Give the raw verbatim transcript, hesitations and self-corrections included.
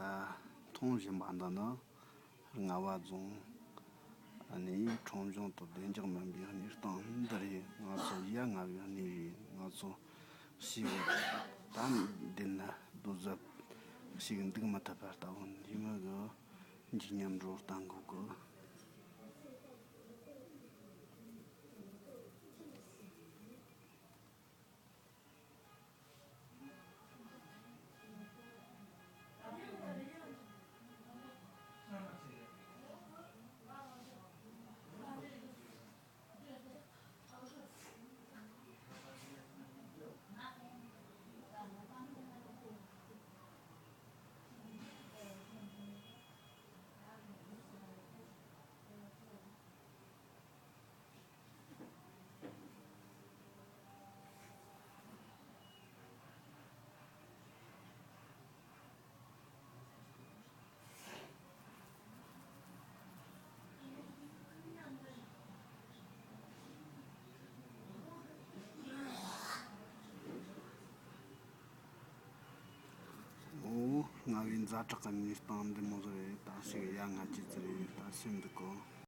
མཐོང་བཞིན་པ་འདི་ནི་རྔ་བ་རྫོང་ནས་ཁྲོམ་གཞུང་དུ་བདེ་འཇགས་མིན་པའི་གནས་སྟངས་འདི་རེད། ང་ཚོ་ཡ་ང་བའི་གནས་རེད། ང་ཚོ་ཞིག་ད་འདི་ན་རྡོ་གཟབ་ཞིག་འདུག་མི་ཐུབ་པ་ལྟ་བུ་འདི་མི་གི་འཇིགས་ཉམས་འགྲོ་བསྟན་དགོས་གི། ཨོ། རྔ་བའི་ཛ་དྲག་གི་གནས་སྟངས་འདི་མོ་ཟིག་རེད། ད་ཞིག་ཡ་ང་ཅི་ཙི་རེད། ད་སེམས་འདུག་གོ།